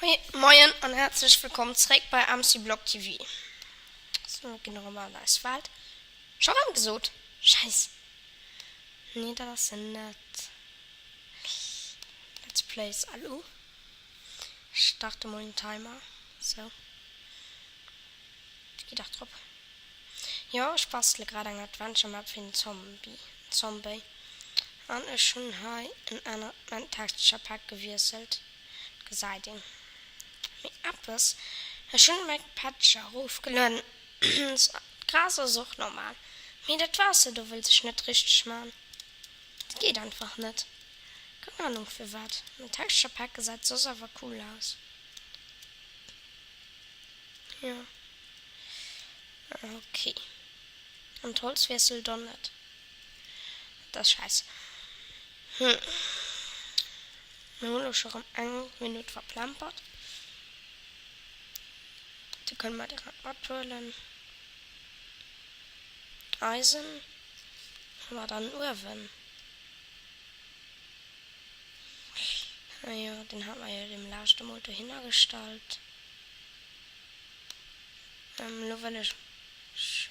Moien an häerzlech wëllkomm zréck bei MC Blog TV. Sou, mir ginn erëm an eis Welt. Scho rëm gesot? Scheiss. Nee, dat ass se net. Let's Plays Alu. Ech starte mol den Timer. Sou. Gi dach drop. Jo, ech bastele grad eng Adventure Map fir den Zombie, Zombey. An ech hunn hei en anert mein Texture Pack gewiesselt. Gesäit een. Mee eppes, ech hunn meng Patcher erofgelueden. D'Gras ass och normal, mee dat Waasser do wëll sech net richteg man. Et geet einfach net. Keng Ahnung firwat. Mein Texture Pack gesäit soss awer cool aus. Jo. Ok. An d'Holz wiesselt och net. Dat ass scheiss. Hm. Mir hunn elo scho rëm eng Minutt verplempert. Do kënne mer direkt mathuelen. Eisen hu mer dann uewen. Jo, deen hat mer jo deem leschte Mol dohinner gestallt. Elo wëll ech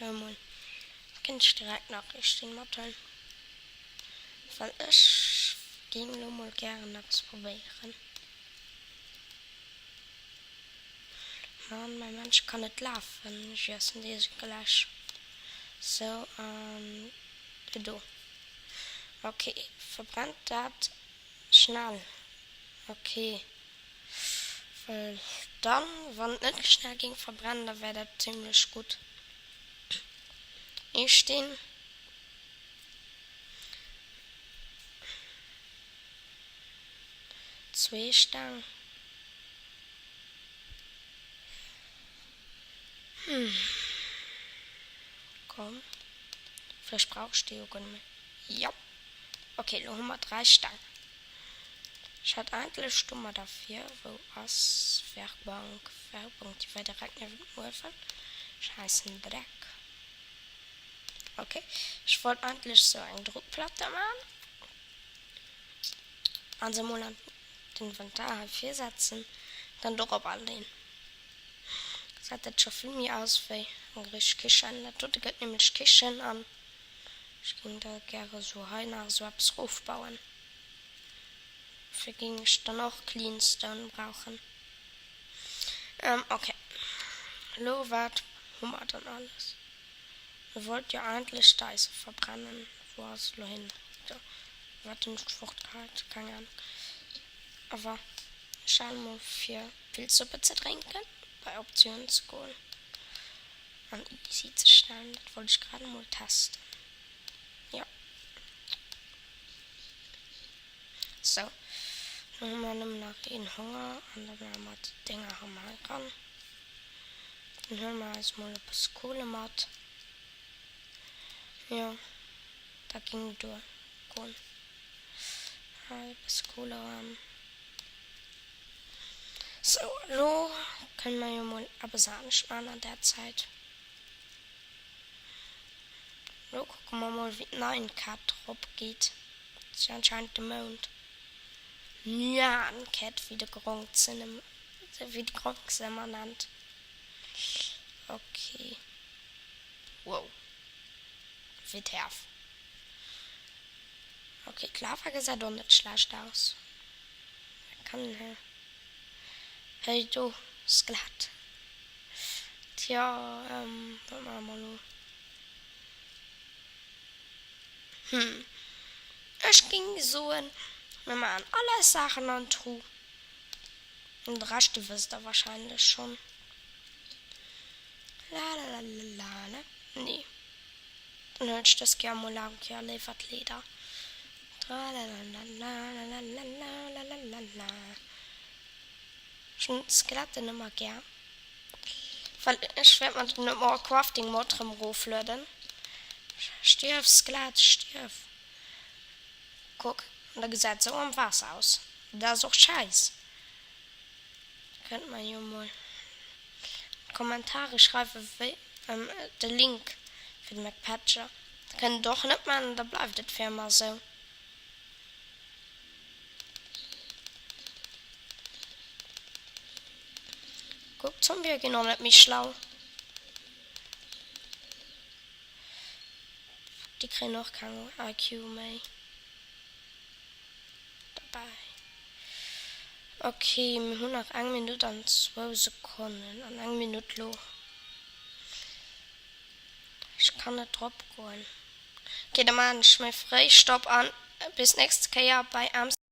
emol, kéint ech direkt nach ee Steen mathuelen, well ech géing elo mol gären eppes probéieren. Mann, mäi Männche kann net lafen, ech iessen dee gläich. Sou, an do. Ok, verbrennt dat schnell. Ok. Well dann, wann et net schnell géing verbrennen, da wär dat zimlech gutt. Ee Steen. Zwee Steng. Hm. Komm. Vläicht brauch ech déi jo guer net méi. Jop. Ok, elo hu mer 3 Steng. Ech hat eigentlech domadder vir, wou ass Werkbank? Werkbank, déi war direkt niewent dem Uewen. Scheissen Dreck. Ok, ech wollt eigentlech sou eng Druckplatte man an se mol an d'Inventar hei virsetzen, dann dorop aleen. Gesäit dat scho vill méi aus wéi eng richteg Kichen. Dat dote gëtt nämlech Kichen an ech géing da gäre sou hei nach esou eppes rofbauen. Dofir géing ech dann och Clean Stone brauchen. Ok, elo wat hu mer dann alles? Mir wollt jo eigentlech d'Eise verbrennen. Wou ass et elo hin? Do. Wat hunn ech fortgeheit? Keng Ahnung. Awer ech halen mol fir Pilzsuppe ze drénken, bei Optionen ze goen an easy ze stellen. Dat wollt ech grad emol testen. Jo. Sou, lo hu mer nëmmen nach een Honger an da maache mer déi Dénger erëm hei ran. Dann huele mer eis mol e bësse Kohle mat. Jo, dat géing duer goen. Hei e bësse Kohle ran. Sou, elo kënne mer jo mol eppes anescht maachen an där Zäit. Lo kucke mer mol wéi d'Nine Cat rop geet. Ass jo anscheinend de Mound. Nyan Cat wéi de Gronk se wéi de Gronk se ëmmer nennt. Ok. Wow. WTF. Ok, d'Lava gesäit och net schlecht aus. Kann een hei do Skelett. Tja, wat maache mer elo? Hm, ech géing soen, mir maachen all eis Saachen an d'Tru. An de Rescht, dee wësst der wahrscheinlech schonn. Lalalala, nee, dann huelen ech dës Kéier emol eng Kéier léiwer d'Leeder. Tralalalalalalalalalalala. Ech hunn d'Skeletten ëmmer gär. Well ech wäert mer den More Crafting Mod rëm roflueden. Stierf Skelett, stierf! Kuck, an da gesäit sou am Waasser aus. Dat ass och schäiss. Kënnt mer jo mol an d'Kommentare schreiwe wéi de Link fir de McPatcher. Kënnt et och net man, da bleift et fir ëmmer sou. Kuck, d'Zombië ginn och net méi schlau. Déi kréien och keng IQ méi derbäi. Ok, mir hunn nach eng Minutt an zwou Sekonnen an eng Minutt lo. Ech kann net drop goen. Ok, da maachen ech méi fréi Stopp an bis nächst Kéier bei MC.